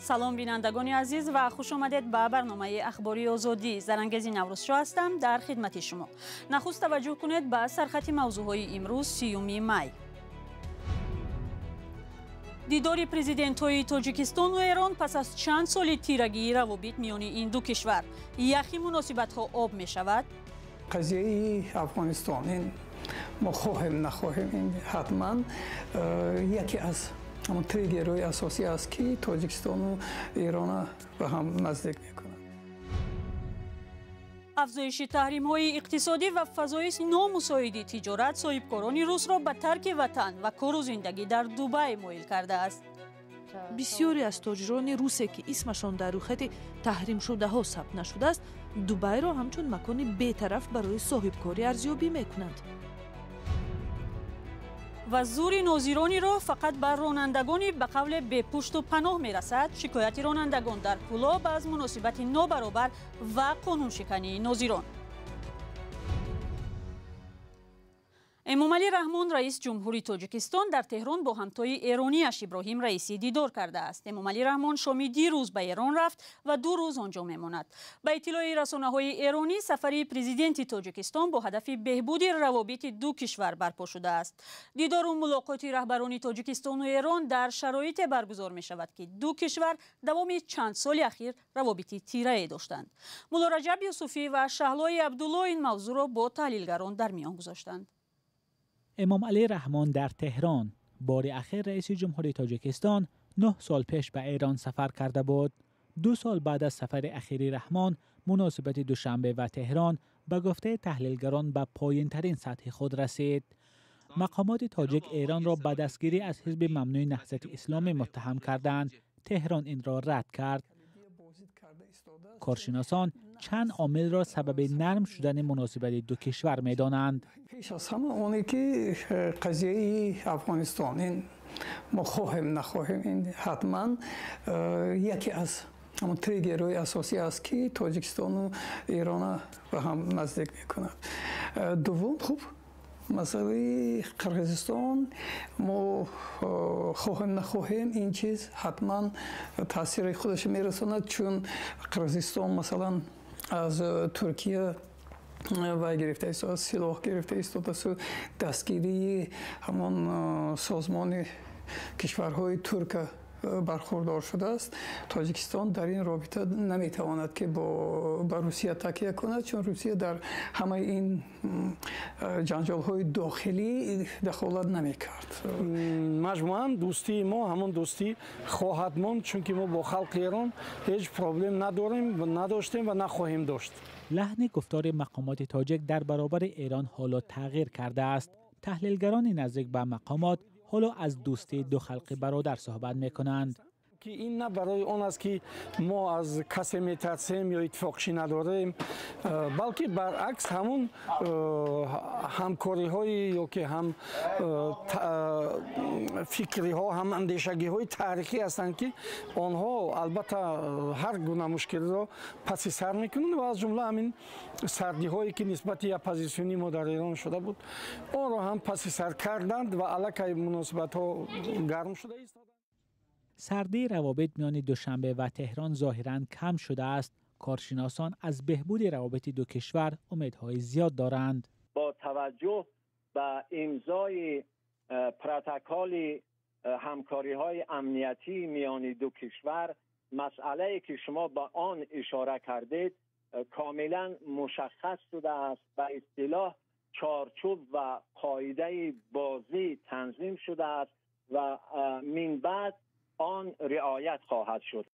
Салом, бинандагони азиз, ва хуш омадед ба барномаи Ахбори Озодӣ. Зарангези Наврӯзшоҳ ҳастам дар хидмати шумо. Нахуст таваҷҷӯҳ кунед ба сархати мавзӯъҳои имрӯз, 30 май. Дидори президентҳои Тоҷикистону Эрон пас аз чанд соли тирагии равобит миёни ин ду кишвар. Яхи муносибатҳо об мешавад? Қазияи Афғонистон, ин мо хоҳем нахоҳем, ин ҳатман яке аз ҳамон триггерҳои асосӣ аст, ки Тоҷикистону Эрона ба ҳам наздик мекунад. Афзоиши таҳримҳои иқтисодӣ ва фазои номусоиди тиҷорат соҳибкорони русро ба тарки ватан ва кору зиндагӣ дар Дубай моил кардааст. Бисёре аз тоҷирони русе, ки исмашон дар рӯйхати таҳримшудаҳо сабт нашудааст, Дубайро ҳамчун макони бетараф барои соҳибкорӣ арзёбӣ мекунанд. Ва зури нозирони роҳ фақат ба ронандагони ба қавле бепушту паноҳ мерасад. Шикояти ронандагон дар Кӯлоб аз муносибати нобаробар ва қонуншикании нозирон. Эмомалӣ Раҳмон, раис ҷумҳури Тоҷикистон, дар Теҳрон бо ҳамтои эронияш Иброҳим Раисӣ дидор кардааст. Эмомалӣ Раҳмон шоми дирӯз ба Эрон рафт ва 2 рӯз он ҷо мемонад. Ба иттилои расонаҳои эронӣ, сафари президенти Тоҷикистон бо ҳадафи беҳбуди равобити ду кишвар барпо шудааст. Дидору мулоқоти раҳбарони Тоҷикистону Эрон дар шароите баргузор мешавад, ки ду кишвар давоми чанд соли ахир равобити тирае доштанд. Мулло Раҷаб Юсуфӣ ва Шаҳлои Абдулло ин мавзӯъро бо таҳлилгарон дар миён гузоштанд. Эмом Алӣ Раҳмон дар Теҳрон. Бори ахир раиси ҷумҳури Тоҷикистон 9 сол пеш ба Эрон сафар карда буд. 2 сол баъд аз сафари ахири Раҳмон, муносибати Душанбе ва Теҳрон ба гуфтаи таҳлилгарон ба поинтарин сатҳи худ расид. Мақомоти тоҷик Эронро ба дастгирӣ аз ҳизби мамнӯи Наҳзати Исломӣ муттаҳам карданд. Теҳрон инро рад кард. Коршиносон чанд омилро сабаби нарм шудани муносибати ду кишвар медонанд. Пеш аз ҳама оне, ки қазияи Афғонистон, ин мо хоҳем нахоҳем, ин ҳатман яке аз ҳамон триггерҳои асосӣ аст, ки Тоҷикистону Эрона ба ҳам наздик мекунад. Дуввум, хуб, масъалаи Қирғизистон, мо хоҳем нахоҳем, ин чиз ҳатман таъсири худаш мерасонад, чун Қирғизистон, масалан, аз Туркия вай гирифта истодааст, силоҳ гирифта истодааст, дастгирии ҳамон созмони кишварҳои турка бархурдор шудааст. Тоҷикистон дар ин робита наметавонад, ки ба Русия такя кунад, чун Русия дар ҳамаи ин ҷанҷолҳои дохилӣ дахолат намекард. Маҷмӯан дӯстии мо ҳамон дӯстӣ хоҳад монд, чунки мо бо халқи Эрон ҳеҷ проблем надорем, надоштем ва нахоҳем дошт. Лаҳни гуфтори мақомоти тоҷик дар баробари Эрон ҳоло тағйир кардааст. Таҳлилгарони наздик ба мақомот ҳоло аз дӯстии ду халқи бародар суҳбат мекунанд. Ки ин на барои он аст, ки мо аз касе метарсем ё иттифоқчӣ надорем, балки баръакс ҳамун ҳамкориҳои ё ки ҳам фикриҳо, ҳам андешагиҳои таърихӣ ҳастанд, ки онҳо албатта ҳар гуна мушкилиро паси сар мекунанд ва аз ҷумла ҳамин сардиҳое, ки нисбати оппозитсиони мо дар Эрон шуда буд, онро ҳам паси сар карданд ва аллакай муносибатҳо гарм шуда истоданд. Сардии равобит миёни Душанбе ва Теҳрон зоҳиран кам шудааст. Коршиносон аз беҳбуди равобити ду кишвар умедҳои зиёд доранд. Бо таваҷҷӯҳ ба имзои протоколи ҳамкориҳои амниятӣ миёни ду кишвар, масъалае ки шумо ба он ишора кардед комилан мушаххас шудааст. Ба истилоҳ чорчӯб ва қоидаи бозӣ танзим шудааст ва минбаъд он риоят хоҳад шуд.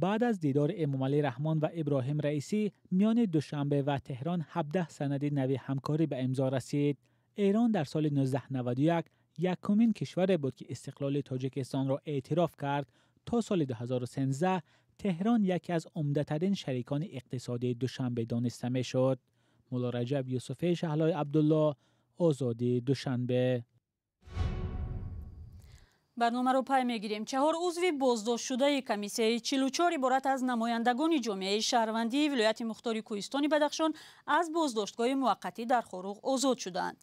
Баъд аз дидори Эмомалӣ Раҳмон ва Иброҳим Раисӣ, миёни Душанбе ва Теҳрон 17 санади нави ҳамкорӣ ба имзо расид. Эрон дар соли 1991 якумин кишваре буд, ки истиқлоли Тоҷикистонро эътироф кард. То соли 2013 Теҳрон яке аз умдатарин шарикони иқтисодии Душанбе дониста мешуд. Мулло Раҷаб Юсуфӣ, Шаҳлои Абдулло, Озодӣ, Душанбе. Барномаро пай мегирем. 4 узви боздоштшудаи комиссияи 44 иборат аз намояндагони ҷомеаи шаҳрвандии вилояти мухтори Кӯҳистони Бадахшон аз боздоштгоҳи муваққатӣ дар Хоруғ озод шудаанд.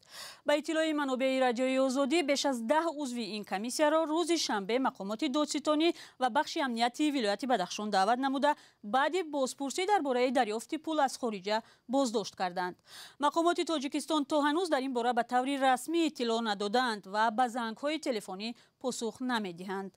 Ба иттилои манобеи Радиои Озодӣ, беш аз 10 узви ин комиссияро рӯзи шанбе мақомоти додситонӣ ва бахши амнияти вилояти Бадахшон даъват намуда, баъди бозпурсӣ дар бораи дарёфти пул аз хориҷа боздошт карданд. Мақомоти Тоҷикистон то ҳанӯз дар ин бора ба таври расмӣ иттилоъ надодаанд ва ба зангҳои телефонӣ посух намедиҳанд.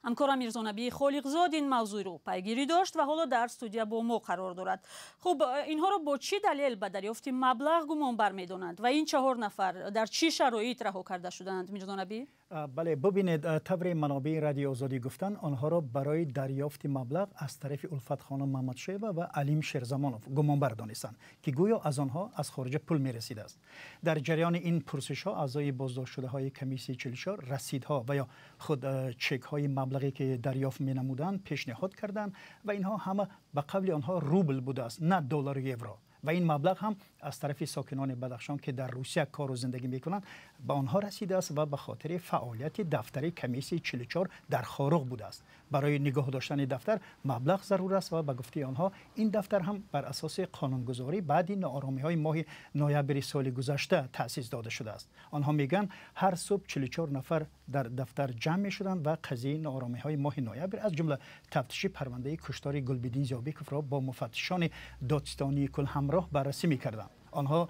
Ҳамкорам Мирзонабии Холиқзод ин мавзӯъро пайгирӣ дошт ва ҳоло дар студия бо мо қарор дорад. Хуб, инҳоро бо чӣ далел ба дарёфти маблағ гумонбар медонанд ва ин 4 нафар дар чӣ шароит раҳо карда шуданд? Мирзонабӣ? Бале, бубинед, тавре манобеи Радиои Озодӣ гуфтанд, онҳоро барои дарёфти маблағ аз тарафи Улфат хонум Мамадшоева ва Алим Шерзамонов гумонбар донистанд, ки гӯё аз онҳо аз хориҷа пул мерасидааст. Дар ҷараёни ин пурсишҳо аъзои боздоштшудаҳои комиссияи 44 расидҳо ва ё худ чекҳои маблағе ки дарёфт менамуданд пешниҳод карданд ва инҳо ҳама ба қавли онҳо рубл будааст, на доллару евро. Ва ин маблағ ҳам аз тарафи сокинони Бадахшон, ки дар Русия кору зиндагӣ мекунанд, ба онҳо расидааст ва ба хотири фаъолияти дафтари комиссияи 44 дар Хоруғ будааст. Барои нигоҳ доштани дафтар маблағ зарур аст ва ба гуфтаи онҳо ин дафтар ҳам бар асоси қонунгузорӣ баъди ноороሚҳои моҳи ноябри соли гузашта таъсис дода шудааст. Онҳо мегӯянд, ҳар субҳ 44 нафар дар дафтар ҷамъ мешуданд ва қазияи ноороሚҳои моҳи ноябр, аз ҷумла тафтиши парвандаи куштори Гулбиддин Зиёбековро бо муфаттишони додситонии кул ҳамроҳ баррасӣ мекарданд. Онҳо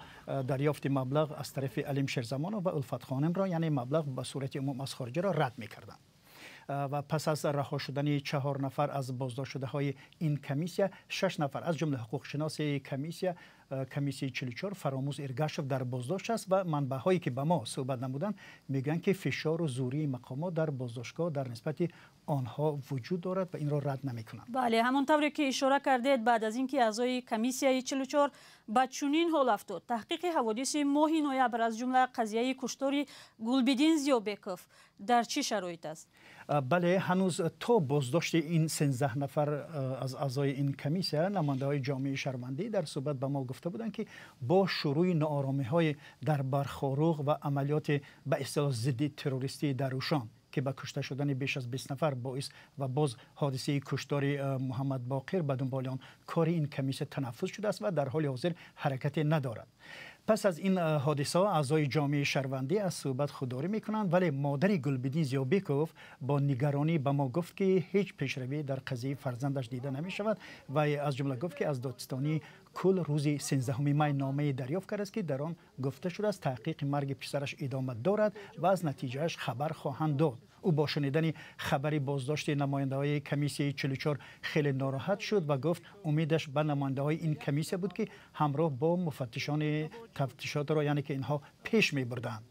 дарёфти маблағ аз тарафи Алим Шерзамонов ва Улфат хонумро, яъне маблағ ба сурати умум аз хориҷаро рад мекарданд. Ва пас аз раҳо шудани 4 нафар аз боздоштшудаҳои ин комиссия, 6 нафар аз ҷумла ҳуқуқшиноси комиссияи 44 Фаромӯз Иргашов дар боздошт аст ва манбаъҳое ки ба мо суҳбат намуданд мегӯянд, ки фишору зӯрии мақомот дар боздоштгоҳ дар нисбати онҳо вуҷуд дорад ва инро рад намекунанд. Бале, ҳамон тавре ки ишора кардед, баъд аз ин ки аъзои комиссияи 44 ба чунин ҳол афтод, таҳқиқи ҳаводиси моҳи ноябр, аз ҷумла қазияи куштори Гулбиддин Зиёбеков дар чӣ шароит аст? Бале, ҳанӯз то боздошти ин 13 нафар аз аъзои ин комиссия, намояндаҳои ҷомеаи шаҳрвандӣ дар суҳбат ба мо гуфта буданд, ки бо шурӯи ноороሚҳои дар Бархоруғ ва амалиёти ба истилоҳ зидди террористии дар Рӯшон, ки ба кушта шудани беш аз 20 нафар боис ва боз ҳодисаи куштори Муҳаммад Боқир ба дунболи он, кори ин комиссия танаффус шудааст ва дар ҳоли ҳозир ҳаракате надорад. Пас аз ин ҳодисаҳо аъзои ҷомеаи шаҳрвандӣ аз суҳбат худдорӣ мекунанд, вале модари Гулбиддин Зиёбеков бо нигаронӣ ба мо гуфт, ки ҳеҷ пешравӣ дар қазияи фарзандаш дида намешавад ва аз ҷумла гуфт, ки аз додситонии кул рӯзи 13 май номае дарёфт кардааст, ки дар он гуфта шудааст таҳқиқи марги писараш идома дорад ва аз натиҷааш хабар хоҳанд дод. Ӯ бо шунидани хабари боздошти намояндаҳои комиссияи 44 хеле нороҳат шуд ва гуфт, умедаш ба намояндаҳои ин комиссия буд, ки ҳамроҳ бо муфаттишони тафтишотро, яъне ки инҳо пеш мебурданд.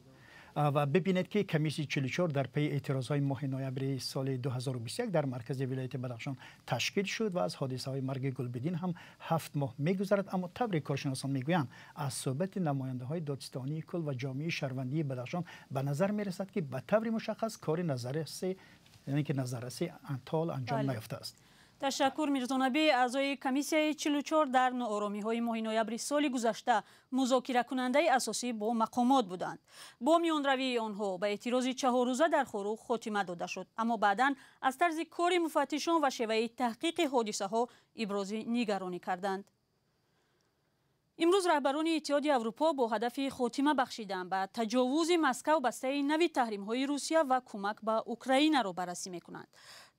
Ва бибинед, ки комиссияи 44 дар пайи эътирозҳои моҳи ноябри соли 2021 дар маркази вилояти Бадахшон ташкил шуд ва аз ҳодисаҳои марги Гулбиддин ҳам 7 моҳ мегузарад. Аммо тавре коршиносон мегӯянд, аз суҳбати намояндаҳои додситонии кул ва ҷомеаи шаҳрвандии Бадахшон ба назар мерасад, ки ба таври мушаххас кори назарраси, яъне ки назарраси то анҷом наёфтааст. Ташаккур, Мирзонабӣ. Аъзои комиссияи 44 дар ноороሚҳои моҳи ноябри соли гузашта музокиракунандаи асосӣ бо мақомот буданд. Бо миёнравии онҳо ба эътирози 4 рӯза дар Хоруғ хотима дода шуд, аммо баъдан аз тарзи кори муфаттишон ва шеваи таҳқиқи ҳодисаҳо ибрози нигаронӣ карданд. Имрӯз раҳбарони Иттиҳоди Аврупо бо ҳадафи хотима бахшидан ба таҷовузи Москав бастаи нави таҳримҳои Русия ва кӯмак ба Украинаро баррасӣ мекунанд.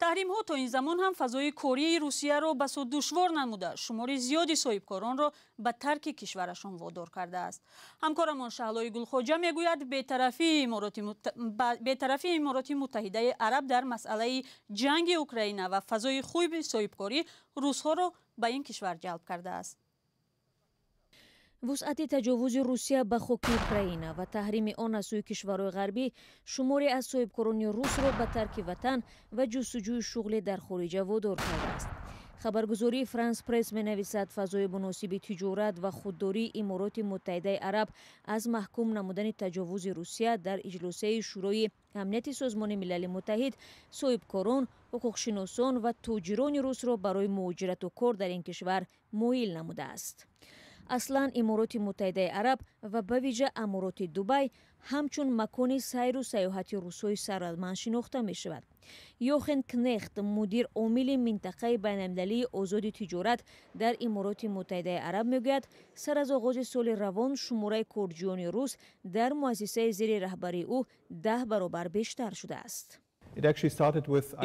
Таҳримҳо то ин замон ҳам фазои кории Русияро басо душвор намуда, шумори зиёди соҳибкоронро ба тарки кишварашон водор кардааст. Ҳамкорамон Шаҳлои Гулхоҷа мегӯяд, бетарафии Имороти Муттаҳидаи Араб дар масъалаи ҷанги Украина ва фазои хуби соҳибкорӣ русҳоро ба ин кишвар ҷалб кардааст. Вусъати таҷовузи Русия ба хоки Украина ва таҳрими он аз сӯи кишварҳои ғарбӣ шуморе аз соҳибкорони русро ба тарки ватан ва ҷустуҷӯи шуғле дар хориҷа водор кардааст. Хабаргузории Франс Пресс менависад, фазои муносиби тиҷорат ва худдории Имороти Муттаҳидаи Араб аз маҳкум намудани таҷовузи Русия дар иҷлосияи Шӯрои Амнияти Созмони Милали Муттаҳид соҳибкорон, ҳуқуқшиносон ва тоҷирони русро барои муҳоҷирату кор дар ин кишвар моил намудааст. Аслан Имороти Муттаҳидаи Араб ва ба вижа Амороти Дубай ҳамчун макони сайру сайёҳати русҳои сарватманд шинохта мешавад. Йохен Кнехт, мудир омили минтақаи байналмилалии озоди тиҷорат дар Имороти Муттаҳидаи Араб, мегӯяд, сар аз оғози соли равон шумораи корҷӯёни рус дар муассисаи зери раҳбарии ӯ 10 баробар бештар шудааст.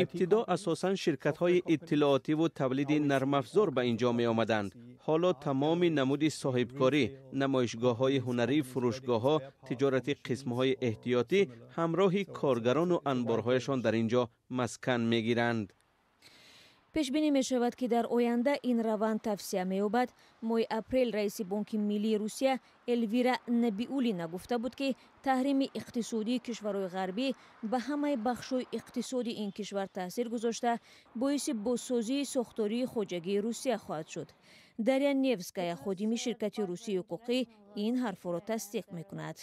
Ибтидо асосан ширкатҳои иттилоотиву тавлиди нармафзор ба инҷо меомаданд. Ҳоло тамоми намуди соҳибкорӣ, намоишгоҳҳои ҳунарӣ, фурӯшгоҳҳо, тиҷорати қисмҳои эҳтиётӣ ҳамроҳи коргарону анборҳояшон дар инҷо маскан мегиранд. Пешбинӣ мешавад, ки дар оянда ин раванд тавсеа меёбад. Моҳи апрел раиси Бонки Миллии Русия Элвира Набиуллина гуфта буд, ки таҳрими иқтисодии кишварҳои ғарбӣ ба ҳамаи бахшҳои иқтисоди ин кишвар таъсир гузошта, боиси бозсозии сохтории хоҷагии Русия хоҳад шуд. Дарья Невская, ходими ширкати русии ҳуқуқӣ, ин ҳарфҳоро тасдиқ мекунад.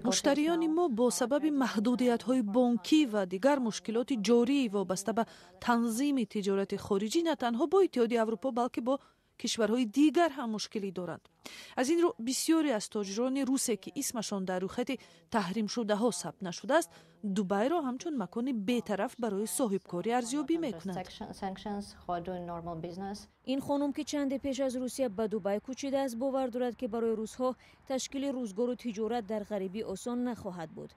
Муштариёни мо бо сабаби маҳдудиятҳои бонкӣ ва дигар мушкилоти ҷории вобаста ба танзими тиҷорати хориҷӣ на танҳо бо Иттиҳоди Аврупо, балки бо кишварҳои дигар ҳам мушкилӣ доранд. Аз ин рӯ бисёре аз тоҷирони русе, ки исмашон дар рӯйхати таҳримшудаҳо сабт нашудааст, Дубайро ҳамчун макони бетараф барои соҳибкорӣ арзёбӣ мекунанд. Ин хонум, ки чанде пеш аз Русия ба Дубай кӯчидааст, бовар дорад, ки барои русҳо ташкили рӯзгору тиҷорат дар ғарибӣ осон нахоҳад буд.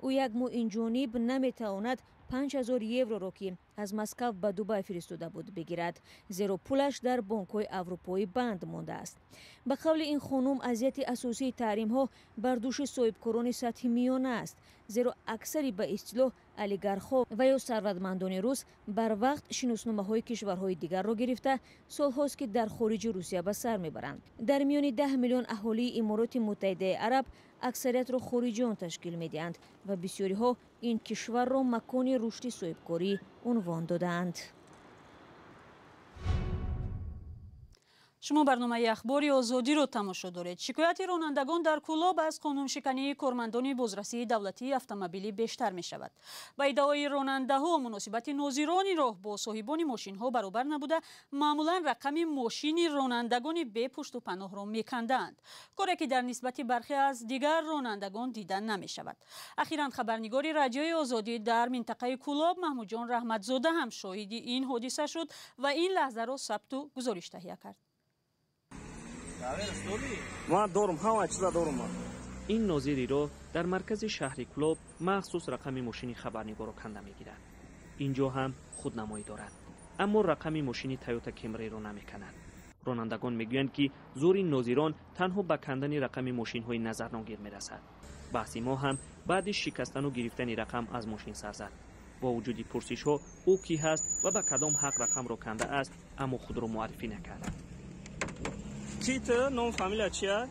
Ӯ як моҳ инҷониб наметавонад 5000 евроро, ки аз Москав ба Дубай фиристода буд, бигирад, зеро пулаш дар бонкҳои аврупоӣ банд мондааст. Ба қавли ин хонум, азияти асосии таҳримҳо бар дӯши соҳибкорони сатҳи миёна аст, зеро аксари ба истилоҳ олигархҳо ва ё сарватмандони рус барвақт шиносномаҳои кишварҳои дигарро гирифта, солҳост, ки дар хориҷи Русия ба сар мебаранд. Дар миёни 10 миллион аҳолии Имороти Муттаҳидаи Араб аксариятро хориҷиён ташкил медиҳанд ва бисёриҳо ин кишварро макони рушди соҳибкорӣ унвон додаанд. Шумо барномаи Ахбори Озодиро тамошо доред. Шикояти ронандагон дар Кӯлоб аз қонуншикании кормандони бозрасии давлатии автомобилӣ бештар мешавад. Ба иддаои ронандаҳо, муносибати нозирони роҳ бо соҳибони мошинҳо баробар набуда, маъмулан рақами мошини ронандагони бепушту паноҳро мекандаанд, коре ки дар нисбати бархе аз дигар ронандагон дида намешавад. Ахиран хабарнигори Радиои Озодӣ дар минтақаи Кӯлоб Маҳмудҷон Раҳматзода ҳам шоҳиди ин ҳодиса шуд ва ин лаҳзаро сабту гузориш таҳия кард. Ман дорум, ҳама чиза дорум. Ин нозири роҳ дар маркази шаҳри Кӯлоб махсус рақами мошини хабарнигорро канда мегирад. Инҷо ҳам худнамоӣ дорад, аммо рақами мошини Тойота Кемриро намеканад. Ронандагон мегӯянд, ки зӯри нозирон танҳо ба кандани рақами мошинҳои назарногир мерасад. Баҳси мо ҳам баъди шикастану гирифтани рақам аз мошин сар зад. Бо вуҷуди пурсишҳо ӯ кӣ ҳаст ва ба кадом ҳақ рақамро канда аст, аммо худро муаррифӣ накард. Ки ту? Ном, фамилия чия?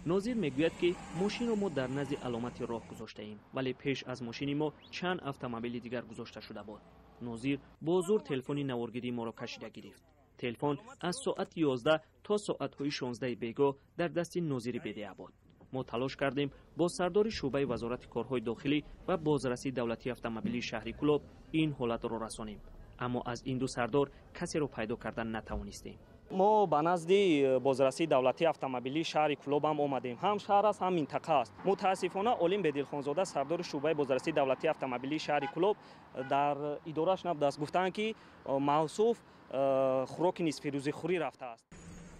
Нозир мегӯяд, ки мошинро мо дар назди аломати роҳ гузоштаем, вале пеш аз мошини мо чанд автомобили дигар гузошта шуда буд. Нозир бо зур телефони наворгирии моро кашида гирифт. Телефон аз соати 11 то соатҳои 16 бегоҳ дар дасти нозири бедеа буд. Мо талош кардем бо сардори шӯъбаи Вазорати корҳои дохилӣ ва бозрасии давлатии автомобилии шаҳри Кӯлоб ин ҳолатро расонем, аммо аз ин ду сардор касеро пайдо кардан натавонистем. Мо ба назди бозрасии давлатии автомобилии шаҳри Кӯлоб ҳам омадем. Ҳам шаҳр аст, ҳам минтақа аст. Мутаассифона, Олим Бедилхонзода, сардори шӯъбаи бозрасии давлатии автомобилии шаҳри Кӯлоб, дар идорааш набудааст. Гуфтаанд, ки мавсуф хӯроки нисфирӯзихӯрӣ рафтааст.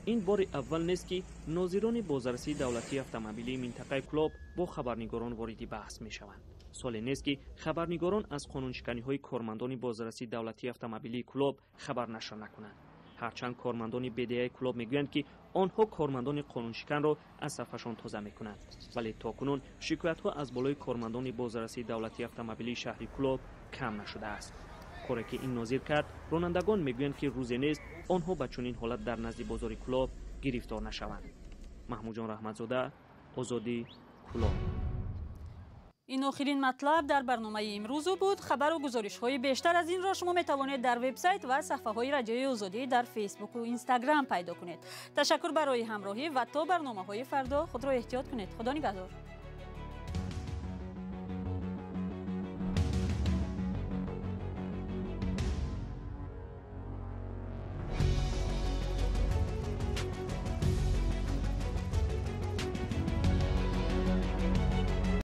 Ин бори аввал нест, ки нозирони бозрасии давлатии автомобилии минтақаи Кӯлоб бо хабарнигорон вориди баҳс мешаванд. Соле нест, ки хабарнигорон аз қонуншиканиҳои кормандони бозрасии давлатии автомобилии Кӯлоб хабар нашр накунанд. Ҳарчанд кормандони БДАи Кӯлоб мегӯянд, ки онҳо кормандони қонуншиканро аз сафашон тоза мекунанд, вале то кунун шикоятҳо аз болои кормандони бозрасии давлатии автомобилии шаҳри Кӯлоб кам нашудааст. Коре ки ин нозир кард, ронандагон мегӯянд, ки рӯзе нест онҳо ба чунин ҳолат дар назди бозори Кӯлоб гирифтор нашаванд. Маҳмудҷон Раҳматзода, Озодӣ, Кӯлоб. Ин охирин матлаб дар барномаи имрӯзу буд. Хабару гузоришҳои бештар аз инро шумо метавонед дар вебсайт ва саҳфаҳои Радиои Озодӣ дар Фейсбуку Инстаграм пайдо кунед. Ташаккур барои ҳамроҳӣ ва то барномаҳои фардо худро эҳтиёт кунед. Худо нигаҳдор.